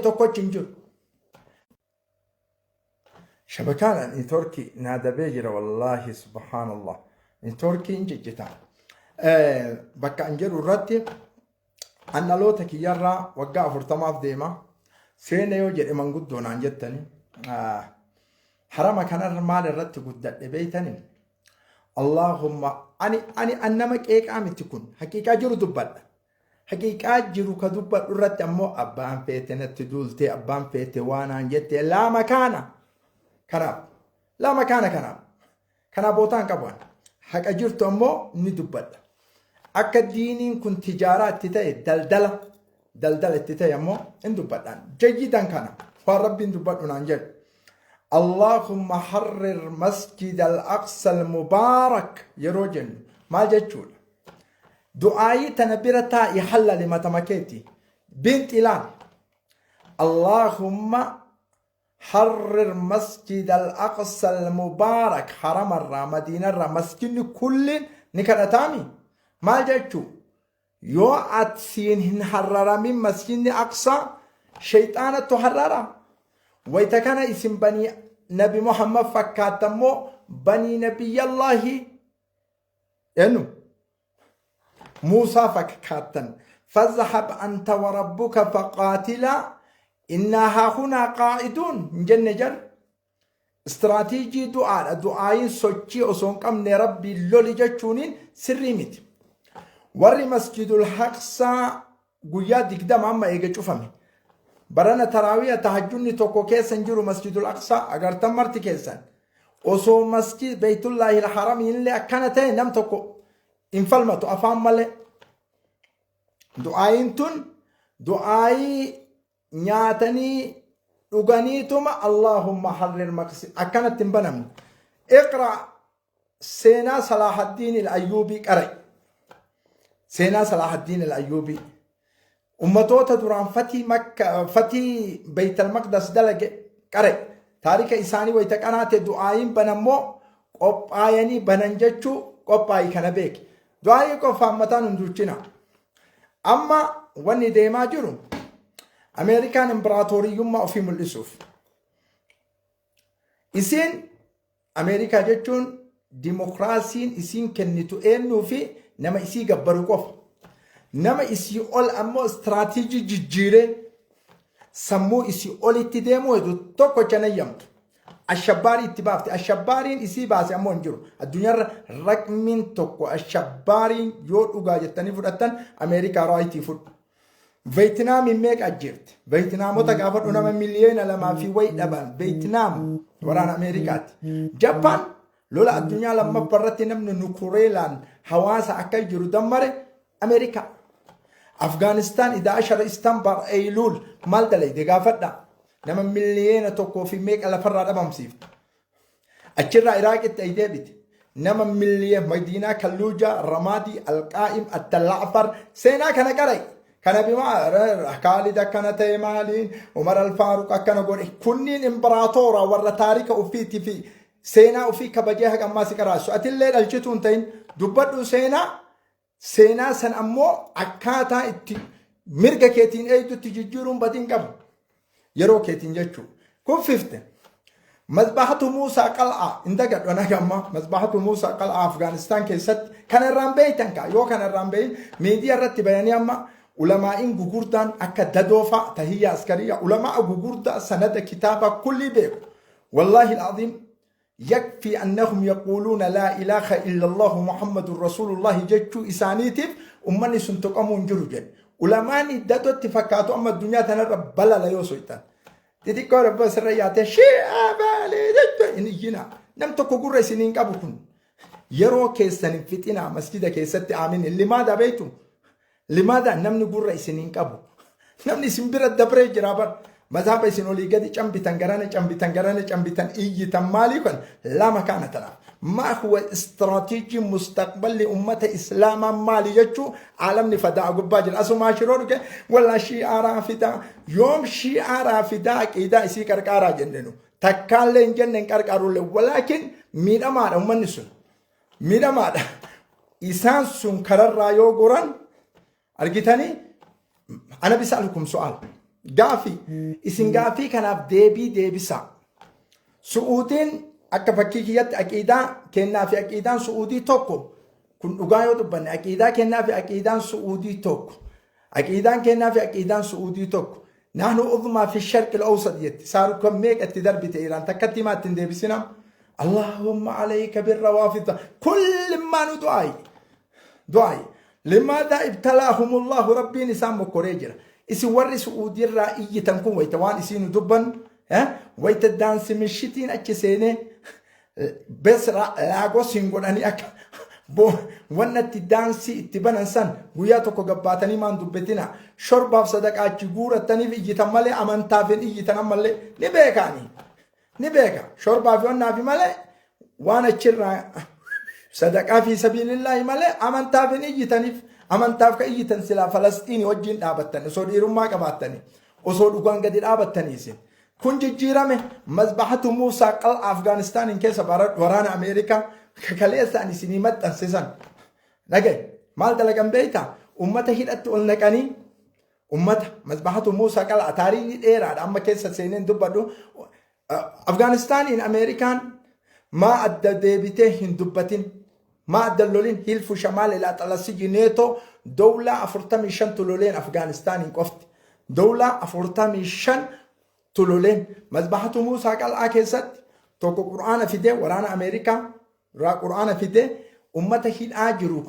Tokkochi hin jiru. Shabakaan networkii naa dabee jira, wallaahi, subhaanallah. Networkii hin jijjita. Bakka an jedhu irratti an dhaloota kiyyarraa waggaa 40f deema. Seena yoo jedhe manguddoo naan jettani. Harama kanarra maal irratti guddadhe beeytani? Allahumma, ani an nama qeeqaa miti, kun haqiiqaa jiru dubbadha. Haqiiqaa jiru ka dubbadhu irratti ammoo abbaan feete natti duultee, abbaan feete waanaan jette, laa makaana. Kanaaf laa makaana, kanaaf bootaan qabu ani. Haqa jirtu ammoo ni dubbadha. Akka diiniin kun tijaaraa itti ta'e, daldala daldala itti ta'e ammoo hin dubbadhaan. Jayyidan kana waan Rabbiin dubbadhu naan jedhu. Allahumma harrir Masjid al-Aqsa al-Mubaarak yeroo jennu maal jechuudha? Du'aayii tana bira taa'i, hallali matama keeti. Binti ilaali. Allahumma harrir Masjid al-Aqsa al-Mubaarak, haramarraa, Madiinarraa, masjidni kulliin ni kadhataami. Maal jechuu? Yoo atsiin hin harraramin Masjidni Aqsa, shayxaanattu harrara. Wayta kana isin banii Nabi Muhammad fakkaattammoo banii Nabiyyallahi eenyu? Muusaa fakkaattan. Fazhab anta wa rabbuka faqaatilaa innaa haahunaa qaa'iduun hin jenne jar. Istiraatiijii du'aadha. Du'aayin sochii osoo hin qabne Rabbiin loli jechuuniin sirrii miti. Warri Masjidul Haqsaa guyyaa 20 amma eega cufame. Barana taraawiya tahajjunni tokko keessa hin jiru Masjidul Aqsaa agartan marti keessan. Osoo masjid Beeytullaahil Haramiin illee akkana ta'e nam tokko hin falmatu afaan malee. Du'aayin tun du'aayii nyaatanii dhuganiituma Allahumma harrir maqsi akkanatti hin banamne. Iqra, seenaa Salahaddiin al-Ayyuubii qara'i. Seenaa Salahaddiin al-Ayyuubii. Ummatoota duraan fatii Makka, fatii Beeytal Maqdas dalage qara'i. Taarika isaanii wayita qaraate du'aayiin banammoo qophaayanii banan jechuu qophaayi kana beeki. Du'aayii qofaan mataan hin duuchina. Amma wanni deemaa jiru Ameerikaan imbiraatooriyyummaa ofii mul'isuuf. Isiin Ameerikaa jechuun dimokiraasiin isiin kennitu eenyuu fi nama isii gabbaru qofa. Nama isii ol ammoo istiraatiijii jijjiiree sammuu isii olitti deemuu hedu tokko chanayyamtu. Ashabbaarii itti baafte. Ashabbaariin isii baase ammoo hin jiru. Addunyaarra raqmiin tokko ashabbaariin yoo dhugaa jettanii fudhattan Ameerikaa raayitii fudhu. Veetinaamiin meeqa ajjeefte? Veetinaamota gaafadhu, nama 2 miliyoona fi wayi dhaban. Veetinaam waraana Ameerikaati. Jappaan lola addunyaa lammaffaa irratti namni nukureelaan hawaasa akka jiru dammare Ameerikaa. Afgaanistaan idaa ashara Istanbar Eeyluul maal dalayde gaafadha. Nama 1 miliyoona fi meeqa lafarraa dhabamsiifte. Achirraa Iraaqitti ay deebite. Nama miliyoona Madiinaa Kalluujaa, Ramaadii, Alqaa'im, Attalaafar seenaa kana qarai. Kana bimaa Kaalid akkana ta'e, maaliin Umar Alfaaruq akkana godhe. Kunniin imbiraatoora warra taarika ofiitii fi seenaa ofii kabajee haga ammaa si qaraasu. Atillee dhalchituu hin ta'in, dubbadhu seenaa. Seenaa san ammoo akkaataa itti mirga keetiin eegdutti jijjiiruun badii hin qabu. Yeroo keetiin jechuudha. Kuffifte. Mazbahatu Muusaa Qal'aa hin dagadhu ana gamma. Mazbahatu Muusaa Qal'aa Afgaanistaan keessatti kana irraan beeytan kaa, yoo kana irraan beeyin miidiyaa irratti bayanii amma ulamaa'iin gugurdaan akka dadoofaa tahiyya askariya ulamaa gugurdaa sanada kitaaba kullii beeku. Wallaahi al-aziim, yakfii annahum yaquuluuna laa ilaaha illallahu Muhammadun rasuulullahi jechuu isaaniitiif ummanni sun tuqamuu hin jiru jedhe. Ulamaani dadotti fakkaatu amma addunyaa tanarra balala yoo soytan. Xixiqqoo rabba sirra yaatee shi'aa baalee jechuun hin iyyina. Nam tokko gurra isin hin qabu kun. Yeroo keessan hin fixinaa masjida keessatti aamin. Limaada beektu? Limaada namni gurra isin hin qabu. Namni isin bira dabree jira bar. Mazhaba isin olii gadi cambitan, garana cambitan, garana cambitan, iyyitan, maalii kan lama kana tanaaf. Maa huwa istiraatiijii mustaqballi ummata islaamaa maali jechuu aalamni fadaa gubbaa jira. Asumaa shiroo dhuge wallaa shi'aa raafidaa, yoom shi'aa raafidaa aqiidaa isii qarqaaraa jennenu. Takkaallee hin jenne, hin qarqaarullee, walaakin miidhamaadha ummanni sun. Miidhamaadha. Isaan sun kararraa yoo goran argitanii, ana bisaalukum su'aal. Gaafii isin gaafii kanaaf deebii deebisaa. Su'uudiin akka fakkii kiyyatti aqiidaa kennaa fi aqiidaan Su'uudii tokko. Kun dhugaa yoo dubbanne, aqiidaa kennaa fi aqiidaan Su'uudii tokko. Aqiidaan kennaa fi aqiidaan Su'uudii tokko. نحن عظمى في الشرق الأوسط jetti. Saarukan meeqa itti darbite Iraan takkatti himaa ittiin deebisina. اللهم عليك بالروافض كل ما du'aayi. Du'aayi. لماذا ابتلاهم الله? Rabbiin isaan mokkoree jira. Isin warri Su'uudiirraa iyyitan kun wayita waan isiinu dubban, wayita daansi mishitiin achi seenee bes laagos hin godhanii akka wannatti daansii itti banan san guyyaa tokko gabbaatanii maan dubbatina. Shorbaaf sadaqaa achi guurattaniif iyyitan malee amantaaf hin iyyitan. Ammallee ni beekaani, ni beeka. Shorbaaf wannaafi malee, waan achirraa sadaqaa fi sabiilillaahi malee amantaaf hin iyyitaniif. Amantaaf ka iyyitan silaa Falasxiinii wajjin dhaabattan, osoo dhiirummaa qabaattanii, osoo dhugaan gadi dhaabattanii. Isin kun jijjiirame. Mazbaxatu Muusaa Qal'a Afgaanistaaniin keessa waraana Ameerikaa kakaleessaan isinii maxxansisan dhagaye maal dalagan beeytaa? Ummata hidhatti ol naqanii, ummata Mazbaxatu Muusaa Qal'a, taariikni dheeraadha, amma keessa seeneen dubbadhu. Afgaanistaaniin Ameerikaan maa adda deebitee hin dubbatin? Maa adda lolin? Hilfu Shamaal Ilaaxalasiyyi Neetoo dowlaa 45 loleen. Afgaanistaaniin qofti dowlaa 45 loleen. Mazbaxatu Muusaa Qal'aa keessatti tokko Qur'aana fidee, waraana Ameerikaa irraa Qur'aana fidee, ummata hidhaa jiru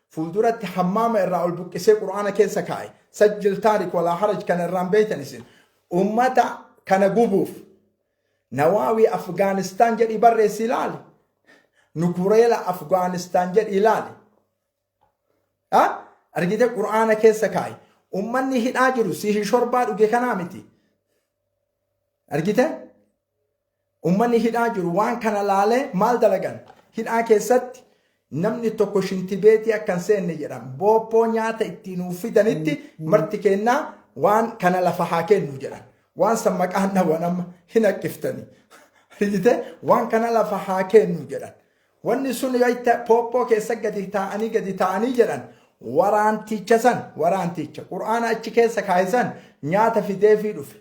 fuulduratti hammaama irraa ol buqqisee Qur'aana keessa kaa'e. سجل تاريخ ولا حرج. Kana irraan beeytan isin ummata kana gubuuf. Nawaawii Afgaanistaan jedhi barreessi ilaali. Nukureela Afgaanistaan jedhi ilaali. Argite, Qur'aana keessa kaa'i. Ummanni hidhaa jiru sihi shorbaa dhuge kanaa miti. Argite? Ummanni hidhaa jiru waan kana laalee maal dalagan? Hidhaa keessatti namni tokko shintibeetii akka hin seenne jedhan. Booppoo nyaata ittiin nuuf fidanitti marti kennaa waan kana lafa haa kennu jedhan. Waan san maqaan dhawan amma hin haqqiftani. Argite, waan kana lafa haa kennu jedhan. Wanni sun yoo pooppoo keessa gadi taa'anii jedhan, waraanticha san, waraanticha Qur'aana achi keessa kaa'isan nyaata fideefii dhufe.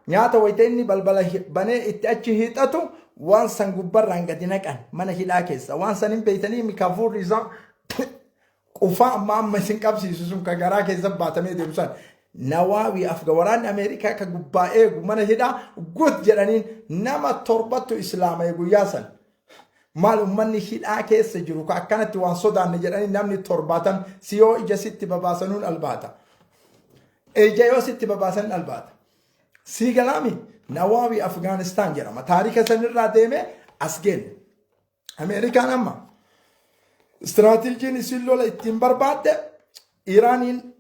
Nyaata wayita inni balbala banee itti achi hiixatu waan san gubbarraan gadi naqan mana hidhaa keessa. Waan san hin beeytanii, mikafuurri isaa qufaa amma amma isin qabsiisu sun ka garaa keessa baatamee deemu san. Nawaawii Afga waraanni Ameerikaa ka gubbaa eegu mana hidhaa gut jedhaniin nama torbattu islaama'e guyyaa san. Maal ummanni hidhaa keessa jiru ka akkanatti waan sodaanne jedhanii namni 70 si yoo ija sitti babaasanuun albaata. Ija yoo sitti babaasan albaata. Sii galaami, Nawaawii Afgaanistaan jedhama. Taarika sanirraa deemee as geenne. Ameerikaan amma istiraatiijiin isin lola ittiin barbaadde Iraaniin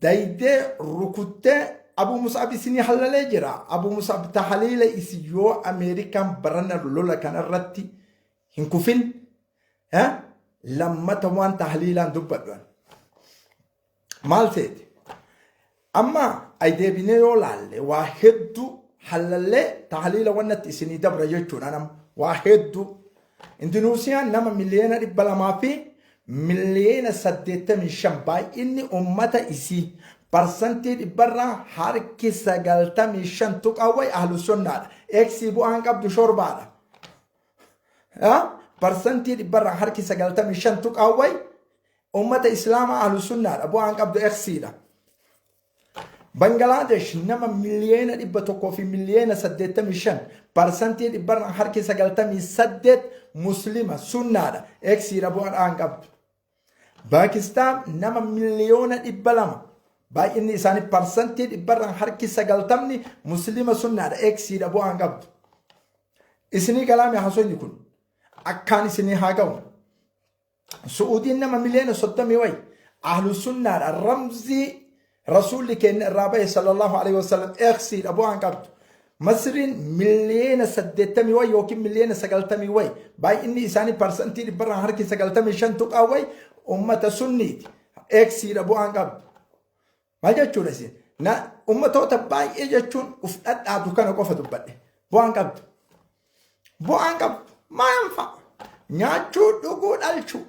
daydee rukuttee Abu Musab isinii hallalee jira. Abu Musab tahaliila isi yoo Ameerikaan barana lola kanarratti hin kufin, lammata waan tahaliilaan dubbadhu. Maal seete? Amma ay deebinee yoo laalle waa hedduu hallallee tahaliila wannatti isinii dabra jechuudha nama waa hedduu. Indunuusiyaan nama 285,000,000, baay'inni ummata isii 95.5% tuqawwai ahlu sunnaadha. Eeksii bu'aan qabdu shorbaadha. 95.5% tuqawwai ummata islaamaa ahlu sunnaadha, bu'aan qabdu eksiidha. Bangalaadesh nama 185,000,000, 98% muslima sunnaadha, eksiidha, bu'aan qabdu. Paakistaan nama 200,000,000, baay'inni isaanii 90% muslima sunnaadha, eksiidha, bu'aan qabdu. Isinii galaame haasofni kun akkaan isinii haa ga'u. Su'uudiin nama 30 miliyoona wayi ahlu sunnaadha, ramzii rasuulli keenya irraa bahe صلى الله عليه وسلم, eksiidha, bu'aan qabdu. Masriin 80 miliyoona wayi yookiin 90 miliyoona wayi, baay'inni isaanii 95.5% tuqaa wayi ummata sunniiti, eksiidha, bu'aan qabdu. Maal jechuudha isin? Na ummatoota baay'ee jechuun uf dhadhaatu kana qofa dubbadhe. Bu'aan qabdu. Bu'aan qabdu. Maal fa'a? Nyaachuu, dhuguu, dhalchuu.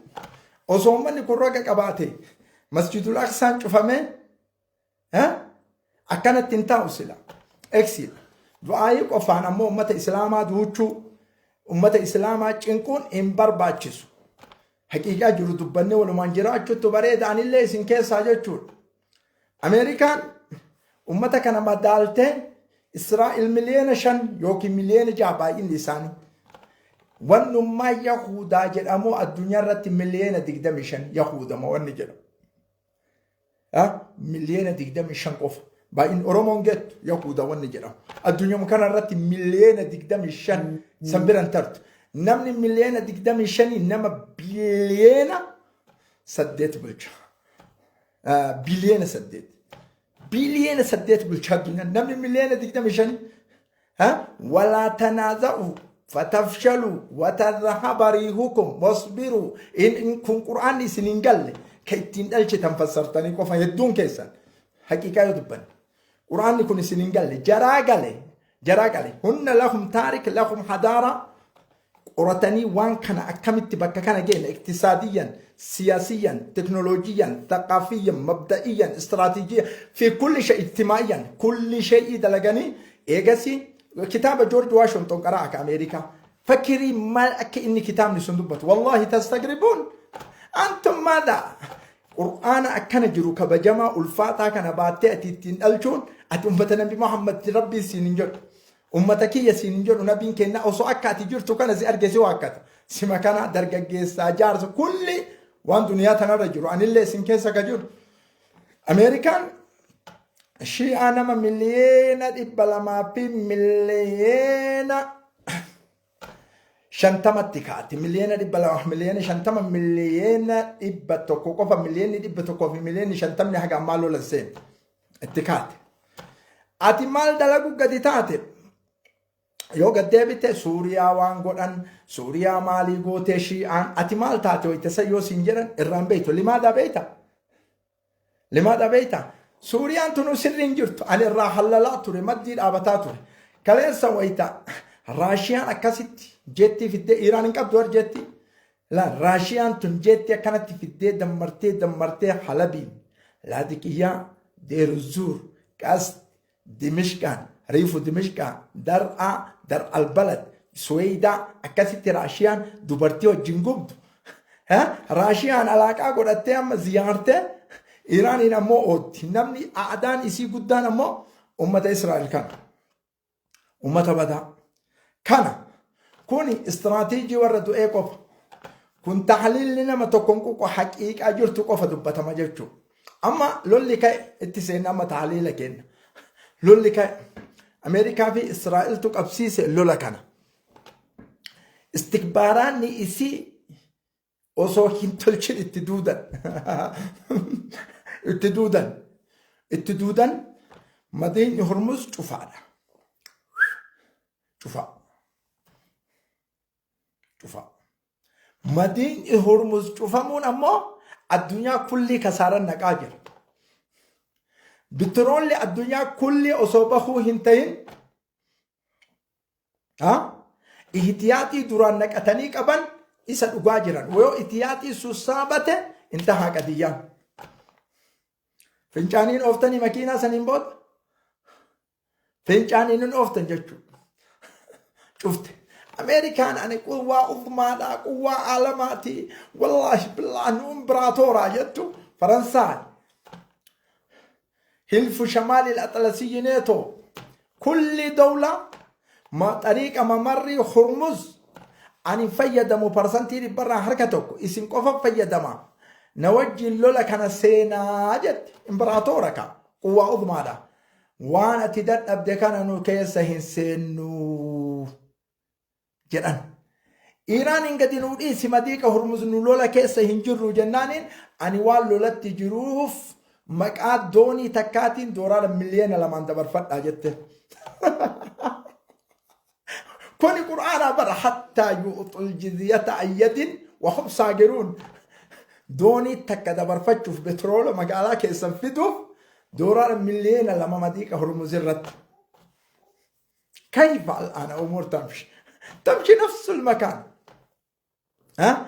Osoo uummanni kun raga qabaate Masjidul Aqsaan cufamee Akkanatti hin taa'u sila. Eksiidha. Du'aayii qofaan ammoo ummata Islaamaa duuchuu, ummata Islaamaa cinquun hin barbaachisu. Haqiiqaa jiru dubbannee walumaan jiraachuutu bareeda anillee isin keessaa jechuudha. Ameerikaan ummata kana madaaltee Israa'el 5 miliyoona yookiin 6 miliyoona baay'inni isaanii. Wannummaa Yahudaa jedhamu addunyaa irratti 25 miliyoona Yahudama wanni jedhamu. 25 miliyoona qofa. Baay'inni Oromoon geettu Yahuda wanni jedhamu. Addunyaa kana irratti 25 miliyoona san biran tartu. Namni 25 miliyoona nama 8 biliyoona bulcha. 8 biliyoona. 8 biliyoona bulchaa addunyaa. Namni 25 miliyoona. ولا تنازعوا فتفشلوا وتذهب ريحكم واصبروا إن kun qur'aanni isin hin galle ka ittiin dhalchitan fassartanii qofa hedduun keessan haqiiqaa yoo dubbanne qur'aanni kun isin hin galle, jaraa gale, jaraa gale. هن لهم تاريخ، لهم حضارة. Qoratanii waan kana akkamitti bakka kana geenne, اقتصاديا، سياسيا، تكنولوجيا، ثقافيا، مبدئيا، استراتيجيا، في كل شيء، اجتماعيا، كل شيء dalaganii eegasi kitaaba George Washington qaraa akka Ameerikaa fakkirii maal akka inni kitaabni sun dubbatu. والله تستغربون أنتم ماذا. Qur'aana akkana jiru kabajamaa ulfaataa kana baattee ati ittiin dhalchuun ati ummata Nabi Muhammad Rabbii siin hin jedhu, ummata kiyya siin hin jedhu. Nabiin kenna osoo akka ati jirtu kana si arge si waakkata. Sima kana dargaggeessaa, jaarsa, kulli waan duniyaa tanarra jiru anillee isin keessa ka jiru. Ameerikaan Shi'aa nama 250,000,000 kaati. 200,000,000 50,000,000, 100,000,000 qofa, 150,000,000 haga ammaa lolan seene itti kaate. Ati maal dalagu gadi taate? Yoo gad deebite Suuriyaa waan godhan, Suuriyaa maalii gootee Shi'aan, ati maal taate wayita san yoo siin jedhan irraan beeytu. لماذا beeyta? لماذا beeyta? Suuriyaan tunu sirriin jirtu. Ani irraa hallalaa ture, maddii dhaabataa ture. Kaleessa wayita Raashiyaan akkasitti jettii fiddee, Iraan hin qabdu war jetti la, Raashiyaan tun jetti akkanatti fiddee dammartee dammartee Halabiin, Laadiqiyyaa, Deeruzuur, Qast, Dimishqaan, Riifu Dimishqaa, Dar'aa, Dar Albalad, Suweeydaa akkasitti Raashiyaan dubartii wajjin gubdu. Raashiyaan alaaqaa godhattee amma ziyaartee Iraaniin ammoo ootti. Namni aadaan isii guddaan ammoo ummata Israa'el kana. Ummata badaa. Kana kuni istiraatiijii warra du'ee qofa. Kun taxliilli nama tokkoon ququ haqiiqaa jirtu qofa dubbatama jechuudha. Amma lolli ka'e itti seenna, amma taxliila kenna. Lolli ka'e Ameerikaa fi Israa'eltu qabsiise lola kana. Istikbaaraanni isii osoo hin tolchin itti duudan. Itti duudan. Itti duudan. Madiinni Hormuz cufaadha. Cufaa. Cufaa. Madiinni Hormuz cufamuun ammoo addunyaa kullii kasaaran naqaa jira. Bitiroolli addunyaa kullii osoo bahuu hin ta'in ihtiyaaxii duraan naqatanii qaban isa dhugaa jiran. Yoo ihtiyaaxii sassaabate انتهى qadiyyaan. Fincaaniin ooftanii makiinaa saniin booda fincaaniin hin ooftan jechuudha. Cufte. Ameerikaan ani قوة عظمى dha, قوة aalamaati, والله بالله nu imbiraatooraa jettu. Faransaay, حلف شمال الأطلسي ناتو، كل دولة ما طريقة ممر هرمز ani fayyadamu parsantii dhibbarraa harka tokko isin qofa fayyadama, na wajjin lola kana seenaa jette. Imbiraatoora ka قوة عظمى dha. Waan ati dadhabde kana nu keessa hin seennu jedhan. Iraan gadi nuu dhiisi madiiqa Hurmuz, nu lola keessa hin jirru jennaaniin, ani waan lolatti jiruuf maqaa doonii takkaatiin doolaara 2 miliyoona dabarfadhaa jette. Kuni qur'aana bara حتى يعطوا الجزية عن يد وهم صاغرون. Doonii takka dabarfachuuf, petroola magaalaa keessan fiduuf doolaara 2 miliyoona madiiqa Hurmuz irratti. كيف الآن أمور تمشي؟ تمشي نفس المكان. ها؟